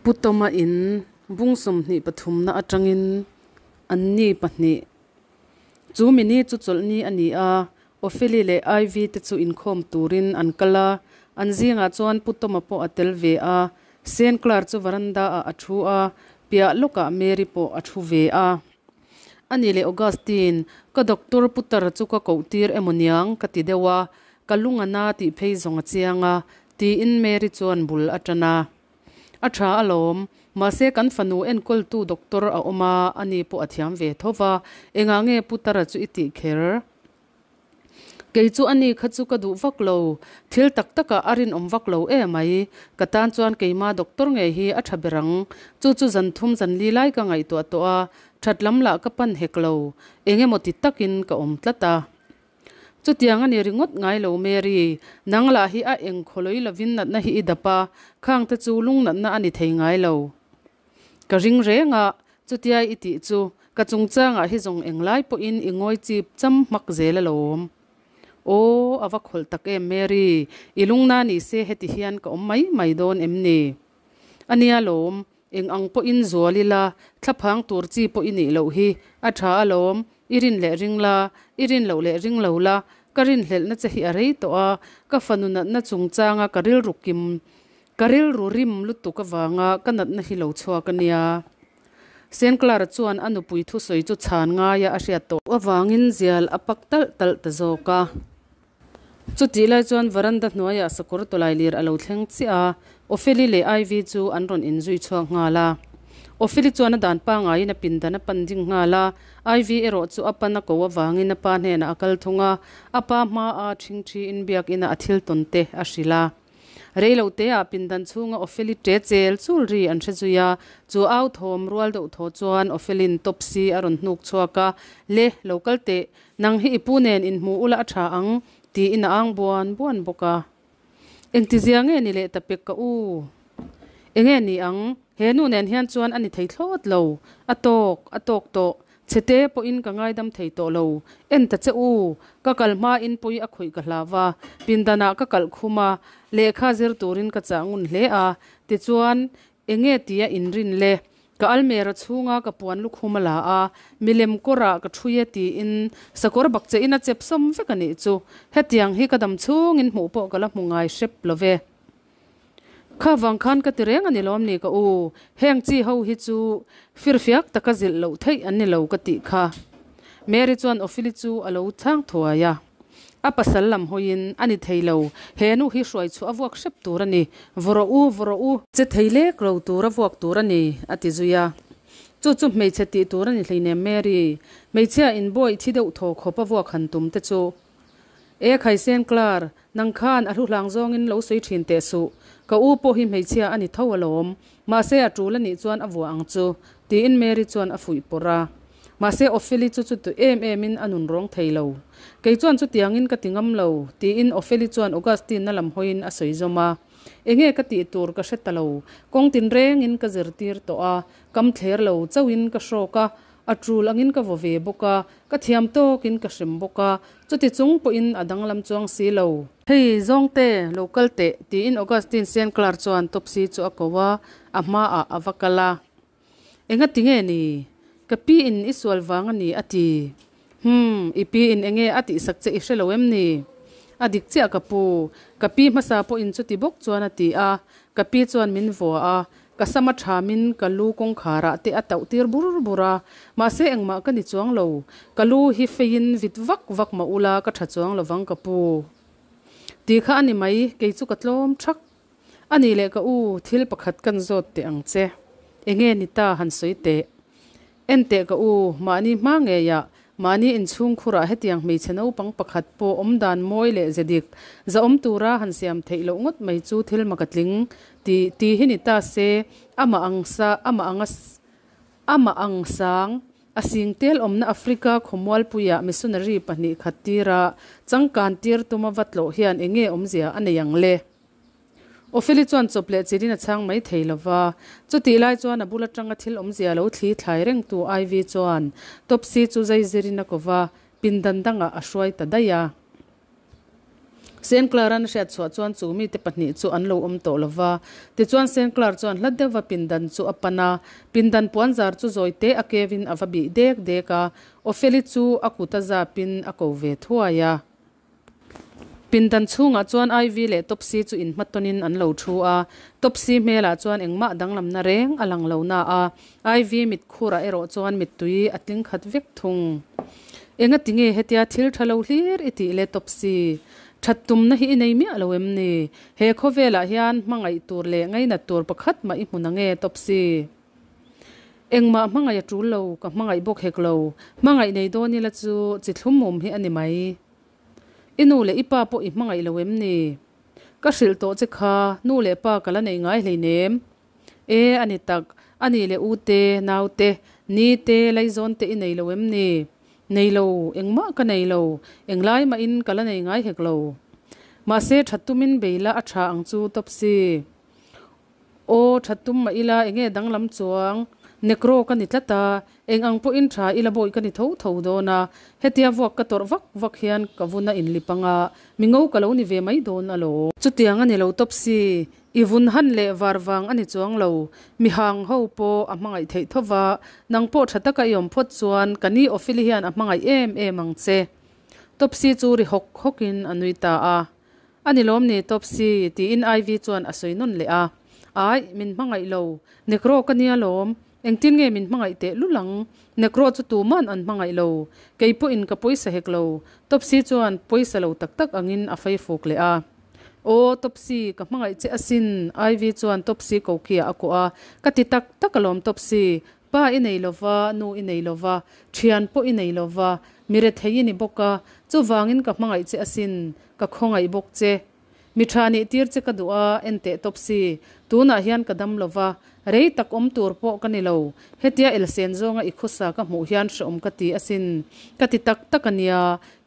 Pu Tawma in bung 23 na atangin anni pahnih. Chu mini chu chawlhni a ni a, Opheli leh Ivy te chu inkhawm turin an kal a, an zingah chuan Pu Tawma pawh a tel ve a. Senclar chu varanda ah a thu a, piah lawkah Mary pawh a thu ve a. A ni leh Augustine, ka doctor putar chu ka koh tir emaw niang ka ti deuh a, ka lung a na tih phei zawng a chiang a, tiin Mary chuan bul a tan a. A tha alawm, mahse kan fanu enkawltu doctor a awm a, ani pawh a thiam ve tho va, engah nge putara chu i tih kher? Kei chu ani kha chu ka duh vak lo, thil tak takah a rinawm vak lo e mai. Ka tan chuan keima doctor ngei hi a tha ber ang. Chu chu zan thum zan li lai ka ngaihtuah tawh a, that lam lah ka pan hek lo. Eng emaw ti takin ka awm tlat a. Chutiang a ni ringawt ngai lo Mary, nang lah hi a eng khawlawi lovin natna hi i dap a, khang te chu lung natna a ni thei ngai lo. Ka ring reng a, chutia i tih chu ka chungchangah hi zawng englai pawhin i ngawi chip cham hmak zel alawm. Aw, a va khawlh tak em Mary, i lungna ni se heti hian ka awm mai mai dawn em ni? A nia lawm, eng ang pawhin zual ila, thlaphang tur chi pawh i nih loh hi, a tha alawm, i rin leh ring la, i rin loh leh ring lo la, ka rinhlelhna che hi a rei tawh a, ka fanu natna chungchanga ka rilru kim Ka rilru rim lutuk avanga ka natna hi lo chhuak a nia. Senclara chuan a nupui thusawi chu chhan ngaia a hriat tawh avangin zial a pak talh talh ta zawk a. Chutih lai chuan varanda hnuaiah sakawr tawlai lir a lo thleng chiah a, Opheli leh Ivy chu an rawn inzui chhuak nghal a. Opheli chuan a dan pangaiin a pindan a pan ding nghal a, Ivy erawh chu a pan a ko avangin a pa hnenah a kal thung a, a pa hmaa ṭhingṭhiin biakina a thil tawn te a hrilh a. Reilo teah pindan chhunga Opheli ṭe chel chul ri an hre zui a, chu au thawm rual deuh thaw chuan Opheli'n Topsy a rawn hnuk chhuak a, Le, lo kal teh, nang hi i pu nen inhmu ula a ṭha ang, tiin a ang buan buan bawk a. Engtizia nge ni leh ta pek ka u? Enge ni ang, he nu nen hian chuan a ni thei thlawt lo, a tawk, a tawk tawh, Chhete pawhin ka ngaidam thei tawh lo. En ta che u, ka kal hmain pawi a khawih ka hlau va, pindanah ka kalh khum a, lehkha zir turin ka chah ngun hle a. Tichuan, enge tia inrin le? Ka almera chhunga ka puan lukhum a la a, milem kawrah ka ṭhui e tiin sakawr bak chein a chep sawm vek a nih chu. Hetiang hi ka dam chhungin hmuh pawh ka la hmu ngai hrep lo ve. Kha vang khan ka ti reng a ni lawm ni ka u, heng chi ho hi chu firfiak taka zilh loh theih an ni lo ka tih kha. Mary chuan Ophili chu a lo chhang thuai a. A pasal lam hawiin, A ni thei lo, he nu hi hruai chhuah a vuak hrep tur a ni, vaw rawh u, vaw rawh u. Che thei lek lo tur a vuak tur a ni, a ti zui a. Chu chu hmeichhe tih tur a ni hleinem Mary, hmeichhia inbawih thi deuh thaw khawp a vuak han tum te chu. E Khaisen Clar, nang khan a hluhlang zawngin lo sawi thin teh suh. Ka u pawh hi hmeichhia a ni tho alawm. Mahse a tul a nih chuan a vuah ang chu, tiin Mary chuan a fuih pawrh a. Mahse Opheli chu chuti em emin a nun rawng thei lo. Kei chuan chutiangin ka ti ngam lo, tiin Opheli chuan Augustine-a lam hawiin a sawi zawm a. Enge ka tih tur ka hre ta lo. Kawng tinrengin ka zirtir tawh a, kam thler lo chauhin ka hrawk a, A tul angin ka vaw ve bawk a, ka thiam tawkin ka hrem bawk a, chuti chung pawhin a danglam chuang si lo. Hei, zawngte, lo kal teh, tiin Augustine Sinclair chuan Topsy chu a ko a, a hmaah a va kal a. Enga ti nge ni? Ka pi in i sual vang a ni, a ti. Humm, i pi in enge a tihsak che i hre lo em ni? A dik chiah ka pu, ka pi hmasa pawhin chuti bawk chuan a ti a, ka pi chuan min vua a, Ka sam a thamin ka lu kawngkharah te a tauh tir bur bur a, mahse engmah ka ni chuang lo. Ka lu hi feiin vit vak vak mah ula ka tha chuang lovang ka pu. Tih kha a ni mai, kei chu ka tlawm thak. A nih leh ka u, thil pakhat kan zawt teh ang che. Enge ni ta han sawi teh. En teh ka u, mahni hma ngeiah, mahni inchhungkhurah hetiang hmeichhe naupang pakhat pawh awmdan mawi leh ze dik, zahawm tura han siam theih loh ngawt mai chu thil mak a tling ti ti hi ni ta se, amah ang sa, amah ang a, amah ang sang, a sing tel awmna Africa khawmualpuiah missionary pahnih khat tira changkan tir tuma va tlawh hian enge awmzia a nei ang le? Opheli chuan chawp leh chilin a chhang mai thei lo va. Chutih lai chuan a bul atanga thil awmzia lo thli thlai rengtu Ivy chuan Topsy chu zai zirin a ko va, pindan dangah a hruai ta daih a. Sinclair-a'n a hriat chhuah chuan chu mite pahnih chu an lo awm tawh lo va. Tichuan Sinclair chuan hla deuhva pindan chu a pan a, pindan puanzar chu zawi te a kevin a va bih dek dek a, Opheli chu a kut a zapin a ko ve thuai a. Pindan chhungah chuan Ivy leh Topsy chu inhmatawnin an lo thu a, Topsy hmelah chuan engmah danglamna reng a lang lo na a, Ivy mitkhurah erawh chuan mittui a tling khat vek thung. Engati nge hetia thil tha lo hlir i tih le Topsy? That tumna hi i nei miah lo em ni? He khawvelah hian hmangaih tur leh ngainat tur pakhat mah i hmu na nge Topsy? Engmah hmangaih a tul lo, ka hmangaih bawk hek lo. Hmangaih nei dawn ila chu chi thlum mum hi a ni mai. I nu leh i pa pawh i hmangaih lo em ni? Ka hrilh tawh che kha, nu leh pa ka la nei ngai hleinem. E, a ni tak, a nih leh u te, nau te, ni te, laizawn te i nei lo em ni? Nei lo, engmah ka nei lo, englai mahin ka la nei ngai hek lo. Mahse, that tumin bei la a tha ang chu Topsy. Aw, that tum mah ila enge danglam chuang, Nekro ka ni tlat a, eng ang pawhin tha ila bawi ka ni tho tho dawn a, hetia vuak ka tawrh vak vak hian ka vun a inlip ang a, mi ngo ka lo ni ve mai dawn alawm. Chutiang a ni lo tawp si, i vun han leh var vang a ni chuang lo, mi hang ho pawh a hmangaih theih tho va, nang pawh tha taka i awm phawt chuan ka ni Ophili hian a hmangaih em em ang che. Topsy chu ri hawk hawkin a nui ta a. A ni lawm ni Topsy? tiin Ivy chuan a sawi nawn leh a. Aih, min hmangaih lo. Nekro ka nia lawm. Engtin nge min hmangaih teh lul ang? Nekro chu tuman an hmangaih lo. Kei pawhin ka pawisa hek lo. Topsy chuan pawisa lo tak tak angin a fei fuk leh a. Aw, Topsy, ka hmangaih che asin, Ivy chuan Topsy kokiah a kuah a. Ka ti tak tak alawm Topsy. Pa i nei lo va, nu i nei lo va, thian pawh i nei lo va, mi rethei i ni bawk a, chuvangin ka hmangaih che asin, ka khawngaih bawk che. Mi tha nih tir che ka duh a, en teh tawp si, tunah hian ka dam lo va, rei tak awm tur pawh ka ni lo, hetia elsen zawnga i khawsa ka hmuh hian hrehawm ka ti asin, ka ti tak tak a nia,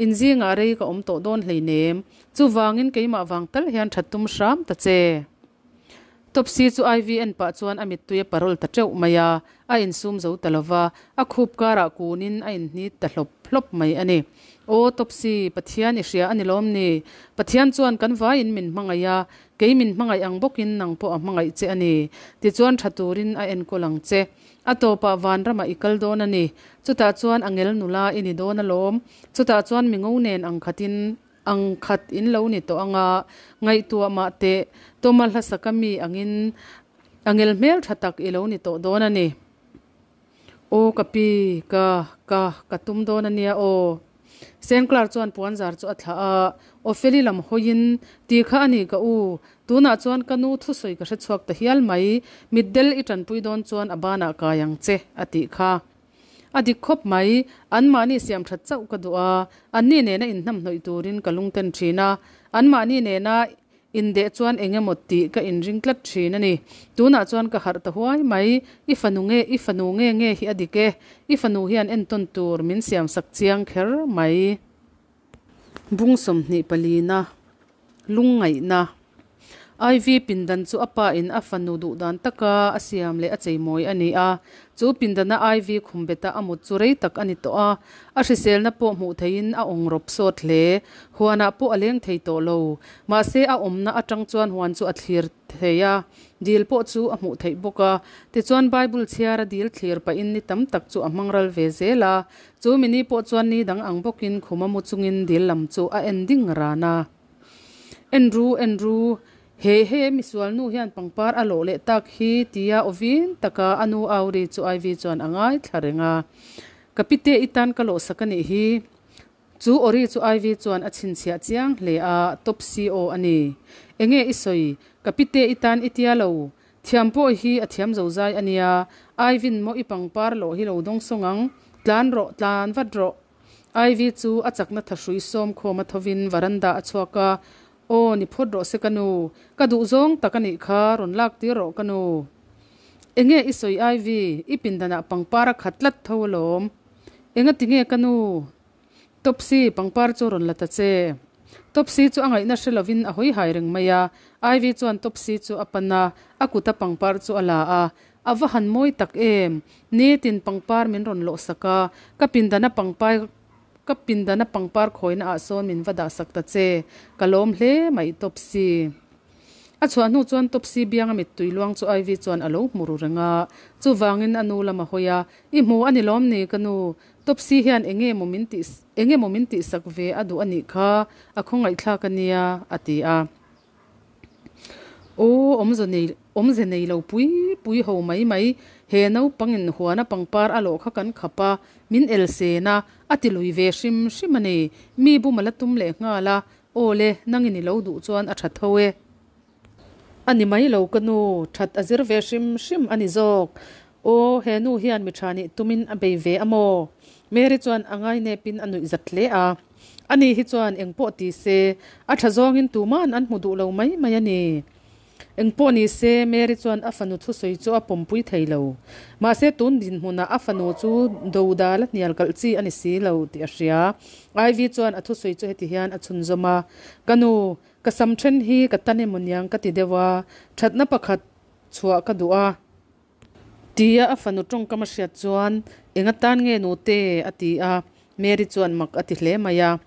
inzingah rei ka awm tawh dawn hleinem, chuvangin keimah vang tal hian that tum hram ta che. Topsy chu Ivy en pah chuan a mittui a parol ta teuh mai a, a insum zo ta lo va, a khup karah kunin a inhnit ta hlawp hlawp mai a ni. Aw Topsy, Pathian i hria a ni lawm ni? Pathian chuan kan vaiin min hmangaih a, kei min hmangaih ang bawkin nang pawh a hmangaih che a ni. Tichuan tha turin a enkawl ang che. A tawpah vanramah i kal dawn a ni. Chutah chuan angel nula i ni dawn alawm. Chutah chuan mingo nen ang khatin Ang khat in lo ni tawh anga, ngaihtuah mah teh, Tawma hlasaka mi angin a ngel hmel tha tak i lo ni tawh dawn a ni. Aw ka pi, ka, ka, ka tum dawn a nia aw. Sinclair chuan puanzar chu a thlah a, Opheli lam hawiin, Ti kha a ni ka u, tunah chuan ka nu thusawi ka hrechhuak ta hial mai, mitdel i tanpui dawn chuan a banah kai ang che, a tih kha. A dik khawp mai, anmahni siam that chauh ka duh a, anni nena inhnamhnawih turin ka lungten thin a, anmahni nena indeh chuan eng emaw tih ka inring tlat thin a ni. Tunah chuan ka harh ta huai mai, i fanu nge, i fanu nge nge hi a dik e, i fanu hian entawn tur min siamsak chiang kher mai. Bung 24na lungngaihna. Ivy pindan chu a pa in a fanu duh dan taka a siam leh a cheimawi a ni a. Chu pindana Ivy khum beta a mut chu rei tak a ni tawh a. A hriselna pawh hmuh theihin a awng rawp sawt hle. Huanah pawh a leng thei tawh lo. Mahse a awmna atang chuan huan chu a thlir thei a, dil pawh chu a hmuh theih bawk a. Tichuan Bible chhiara dil thlir pahin ni tam tak chu a hmang ral ve zel a. Chu mini pawh chuan ni dang ang bawkin khuma mu chungin dil lam chu a en ding ran a. En ru, en ru, he he misual nu hian pangpar a lawh leh tak hi tia awvin taka a nu au ri chu Ivy chuan a ngaithla reng a. Ka pite i tan ka lawhsak a nih hi. Chu awri chu Ivy chuan a chhinchhiah chiang hle a, Top CO a ni. Enge i sawi? Ka pite i tan i tia lo. Thiam pawh hi a thiam zo zai a nia. Ivy-n maw i pangpar lawh hi lo dawng sawng ang. Tlan rawh, tlan vat rawh. Ivy chu a chakna thahrui sawm khawm a thovin varanda a chhuak a, Aw, ni phawt rawh se ka nu. Ka duh zawng tak a nih kha, rawn lak tir rawh ka nu. Enge i sawi Ivy, i pindanah pangpar a khat tlat tho alawm. Engati nge ka nu? Topsy, pangpar chu rawn la ta che. Topsy chu a ngaihna hre lovin a hawi hai reng mai a. Ivy chuan Topsy chu a pan a, a kuta pangpar chu a la a. A va han mawi tak em! Nitin pangpar min rawn lawhsak a, ka pindana pangpai. ka pindana pangpar khawina ah sawn min va dah sak ta che, ka lawm hle mai Topsy. A chhuah hnu chuan Topsy bianga mittui luang chu Ivy chuan a lo hmu ru reng a, chuvangin a nu lam a hawi a, I hmu a ni lawm ni ka nu, Topsy hian enge maw min tih enge maw min tihsak ve a duh a nih kha, a khawngaihthlak a nia, a ti a. Aw, awmze nei awmze nei lo pui pui ho mai mai, he naupangin huana pangpar a lawh kha kan khap a, min el sen a, a ti lui ve hrim hrim a ni, mi bum a la tum leh nghal a, aw le, nangin i lo duh chuan a tha tho e. A ni mai lo ka nu, that a zir ve hrim hrim a ni zawk. Aw, he nu hian mi tha nih tumin a bei ve a maw? Mary chuan a ngainepin a nuih zat hle a. Ani hi chuan engpawh ti se, a tha zawngin tuman an hmu duh lo mai mai a ni. Engpawh ni se, Mary chuan a fanu thusawi chu a pawmpui thei lo. Mahse tun dinhmunah a fanu chu dodal a hnial kalh chi a ni si lo tih a hria. Ivy chuan a thusawi chu heti hian a chhunzawm a, Ka nu, ka sam then hi ka tan emaw niang ka ti deuh a, thatna pakhat chhuah ka duh a. Tia a fanu tawngkam a hriat chuan, Eng atan nge nute? a ti a. Mary chuan mak a ti hle mai a.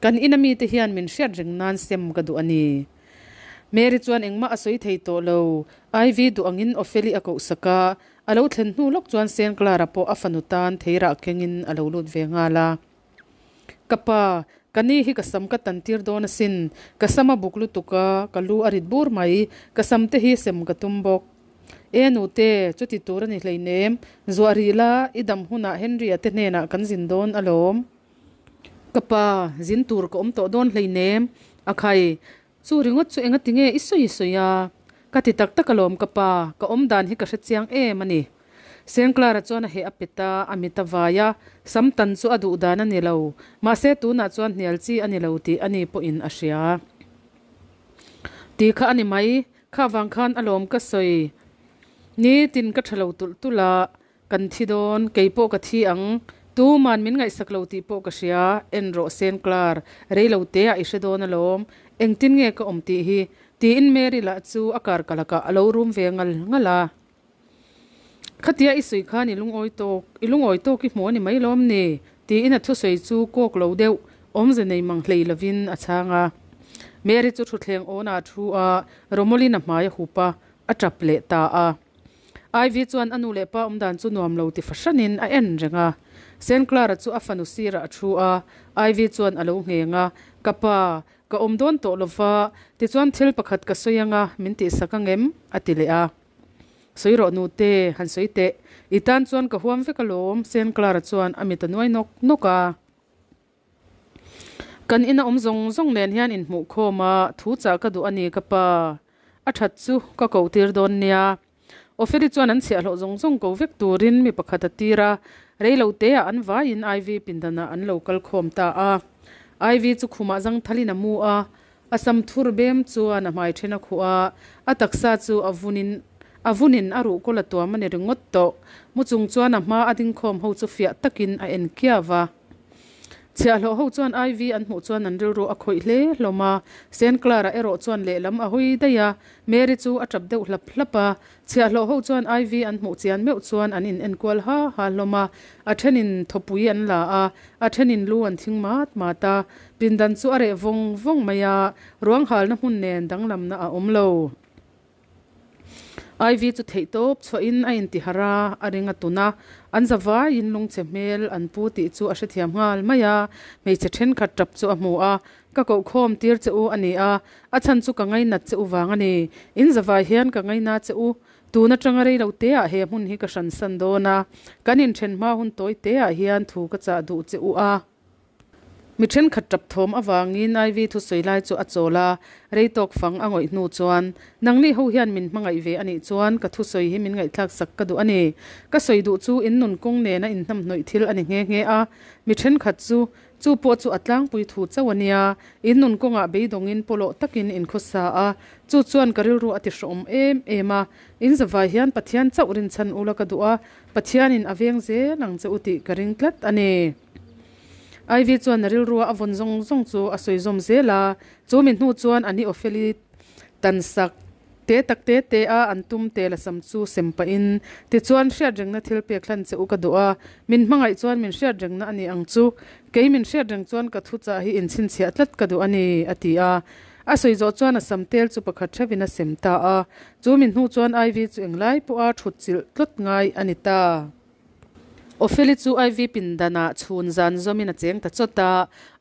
Kan ina mite hian min hriat reng nan sem ka duh a ni. Mary chuan engmah a sawi thei tawh lo. Ivy duh angin Opheli a kohsak a. A lo thlen hnu lawk chuan Saint Clara pawh a fanu tan theirah kengin a lo lut ve nghal a. Ka pa, ka ni hi ka sam ka tan tir dawn asin. Ka sam a buk lutuk a, ka lu a rit bur mai. Ka sam te hi sem ka tum bawk. E nute, chuti tur a ni hleinem. Zuah rih la, i dam hunah Henry-a te hnenah kan zin dawn alawm. Ka pa, zin tur ka awm tawh dawn hleinem. A khai, chu ringawt chu engati nge i sawi sawi a? Ka ti tak tak alawm ka pa, ka awm dan hi ka hre chiang em a ni. Sengklara chuan a heh a pet a, a mit a vai a, sam tan chu a duh dan a ni lo. Mahse tunah chuan hnial chi a ni lo tih ani pawhin a hria. Ti kha a ni mai, Kha vang khan alawm ka sawi. Nitin ka tha lo tulh tulh a, kan thi dawn, kei pawh ka thi ang. Tuman min ngaihsak lo tih pawh ka hria, en rawh Saint Clar, rei lo te ah i hre dawn alawm, engtin nge ka awm tih hi? tiin Mary lah chu a kar ka lakah a lo rum ve ngal ngal a. Khatia i sawi khan i lungawi tawk, i lungawi tawk i hmu a ni mai lawm ni? tiin a thusawi chu kawk lo deuh, awmze nei mang hlei lovin a chhang a. Mary chu thutthleng awnah a thu a, Romolin a hmai a hup a, a tap leh ta a. Ivy chuan a nu leh pa awmdan chu nuam lo ti fahranin a en reng a. Saint Clara chu a fanu sirah a thu a, Ivy chuan a lo ngheng a, Ka pa, ka awm dawn tawh lova, tichuan thil pakhat ka sawi anga min tihsak angem? a ti leh a. Sawi rawh nute, han sawi teh. I tan chuan ka huam vek alawm, Saint Clara chuan a mit a nuai nawk nawk a. Kan ina awm zawng zawng nen hian inhmuh khawm a, thu chah ka duh a ni ka pa. A that chu ka koh tir dawn nia. Opheli chuan an chhiahhlawh zawng zawng ko vek turin mi pakhat a tir a, rei lo teah an vaiin Ivy pindanah an lo kal khawm ta a. Ivy chu khumah zangthalin a mu a, A sam thur bem chuan a hmai then a khuh a, a taksa chu a vunin a vunin a ruhkawl a tuam a ni ringawt tawh. Mu chung chuan a hma a dingkhawm ho chu fiah takin a en kiau va. Chhiahhlawh ho chuan Ivy an hmuh chuan an rilru a khawih hle hlawm a, Saint Clara erawh chuan lehlam a hawi daih a, Mary chu a tap deuh hlap hlap a. Chhiahhlawh ho chuan Ivy an hmuh chian meuh chuan an in enkual ha ha hlawm a, a thenin thawpui an la a, a thenin lu an thing mat mat a. Pindan chu a reh vawng vawng mai a, ruang halna hmun nen danglamna a awm lo. Ivy chu theih tawp chhuahin a intiharh a, a ring a tun a, an zavaiin lungchhe hmel an pu tih chu a hrethiam nghal mai a, hmeichhe thenkhat tap chu a hmu a, Ka kohkhawm tir che u a ni a, a chhan chu ka ngainat che u vang a ni. In zavai hian ka ngaina che u. Tun atanga rei lo teah he hmun hi ka hransan dawn a, kan inthen hma hun tawi teah hian thu ka chah duh che u a. Mi thenkhat tap thawm avangin Ivy thusawi lai chu a chawl a, rei tawk fang a ngawih hnu chuan, Nangni ho hian min hmangaih ve a nih chuan ka thusawi hi min ngaihthlak sak ka duh a ni. Ka sawi duh chu in nun kawng nena inhnamhnawih thil a ni nghe nghe a, mi thenkhat chu Chu pawh chu a tlangpui thu chauh a nia, in nun kawngah beidawngin pawlawh takin in khawsa a, chu chuan ka rilru a ti hrawm em em a. In zavai hian Pathian chauh rinchhan ula ka duh a, Pathianin a veng zel ang che u tih ka ring tlat a ni. Ivy chuan a rilrua a vawn zawng zawng chu a sawi zawm zel a, chu mi hnu chuan a ni Opheli tan sak. Te tak te te a an tum tel a sam chu sem pahin, Tichuan, hriatrengna thil pek hlan che u ka duh a, min hmangaih chuan min hriatrengna a ni ang chu. Kei min hriatreng chuan ka thuchah hi inchhinchhiah tlat ka duh a ni, a ti a. A sawi zawh chuan a sam tel chu pakhat theuhin a sem ta a. Chu min hnu chuan Ivy chu englai pawha thut chilh tlawt ngai a ni ta. Opheli chu Ivy pindanah chhun zan zawmin a cheng ta chawt a,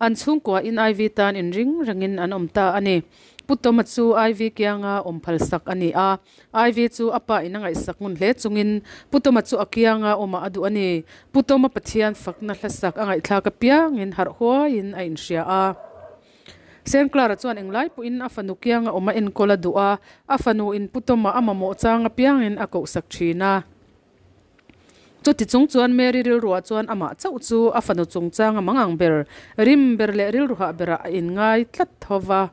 an chhungkuain Ivy tan inring rengin an awm ta a ni. Pu Toma chu Ivy kianga awm phalsak a ni a, Ivy chu a pa in a ngaihsak ngun hle chungin Pu Toma chu a kianga awmah a duh a ni. Pu Toma Pathian fakna hlasak a ngaihthlak apiangin harh huaiin a inhria a. Saint Clara chuan englai pawhin a fanu kianga awm a enkawl a duh a, a fanu in Pu Toma a mamawh chang apiangin a kohsak thin a. Chuti chung chuan Mary rilruah chuan amah chauh chu a fanu chungchanga mangang ber, rim ber leh rilruhah berah a inngai tlat tho va.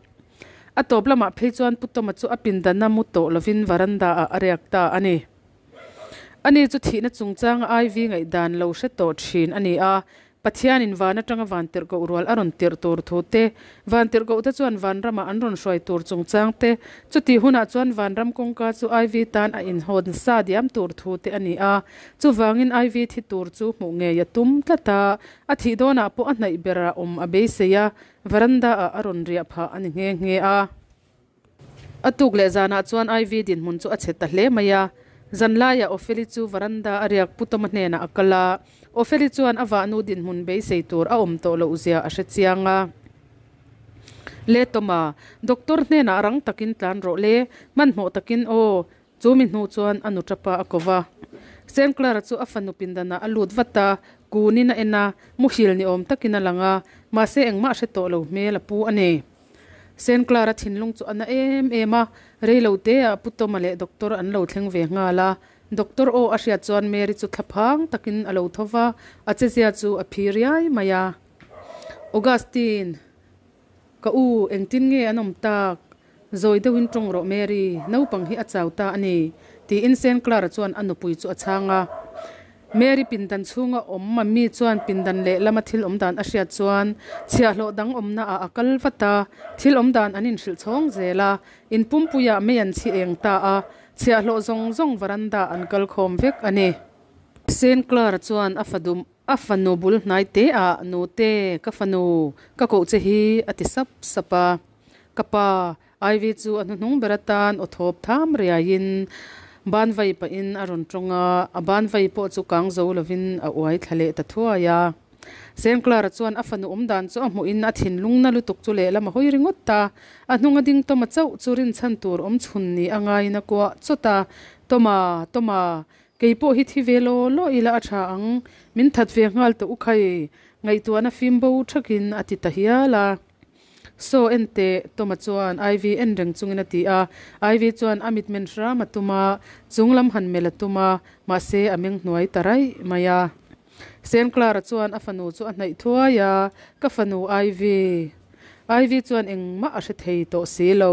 A tawp lamah phei chuan Pu Toma chu a pindana mu tawh lovin varanda-ah a riak ta a ni. Ani chu thihna chungchanga Ivy ngaihdan lo hre tawh thin a ni a, Pathianin van atanga vantirhkoh rual a rawn tirh tur thu te, vantirhkoh te chuan vanramah an rawn hruai tur chungchang te, chutih hunah chuan vanram kawngka chu Ivy tan a inhawn sa diam tur thu te a ni a. Chuvangin Ivy thi tur chu hmuh ngei a tum tlat a, a thih dawnah pawh a hnaih berah awm a beisei a, veranda ah a rawn riah phah a ni nghe nghe a. A tuk leh zanah chuan Ivy dinhmun chu a chhe ta hle mai a. Zan laiah Opheli chu varanda a riak Pu Toma hnenah a kal a. Opheli chuan a vahnu dinhmun beisei tur a awm tawh loh zia a hre chiang a. Le Toma, doctor hnenah rang takin tlan rawh le, hmanhmawh takin aw. Chu mi hnu chuan a nu tapa a ko va. Saint Clara chu a fanu pindanah a lut vat a, kunin a en a, muhil ni awm takin a lang a, mahse engmah hre tawh lo hmel a pu a ni. Saint Clara thinlung chu a na em em a, rei lo teah Pu Toma leh Doctor an lo thleng ve nghal a. Doctor aw a hriat chuan Mary chu thlaphang takin a lo tho va, a chezia chu a phi riai mai a. Augustine, ka u, engtin nge an awm tak? Zawi deuhin tawng rawh Mary, naupang hi a chau ta a ni, tiin Saint Clara chuan a nupui chu a chhang a. Mary pindan chhunga awm Mummy chuan pindan lehlama thil awm dan a hriat chuan chhiahhlawh dang awmna ah a kal vat a, thil awm dan an inhrilh chhawng zel a, in pumpuiah mei an chhi eng ta a, chhiahhlawh zawng zawng varanda an kal khawm vek a ni. Saint Clara chuan a fadum a fanu bul hnai te ah, Nute, ka fanu, ka koh che hi a ti sap sap a, ka pa, Ivy chu a hnuhnung ber atan aw thawp tham riaiin ban vai pahin a rawn tawng a, a ban vai pawh chu kang zo lovin a uai thla leh ta thuai a. Saint Clara chuan a fanu awm dan chu a hmuhin a thinlung na lutuk chu lehlam a hawi ringawt ta. A hnunga ding Toma chauh chu rinchhan tur awm chhun ni a ngaiin a kuah chawt a, Toma, Toma, kei pawh hi thi ve law law ila a tha ang, min that ve nghal tawh u khai, ngaihtuahna fim bo thakin a ti ta hial a. Saw en teh, Toma chuan Ivy en reng chungin a ti a. Ivy chuan a mitmen hram a tum a, chung lam han melh a tum a, mahse a meng hnuai ta raih mai a. Saint Clara chuan a fanu chu a hnaih thuai a, Ka fanu Ivy. Ivy chuan engmah a hre thei tawh si lo.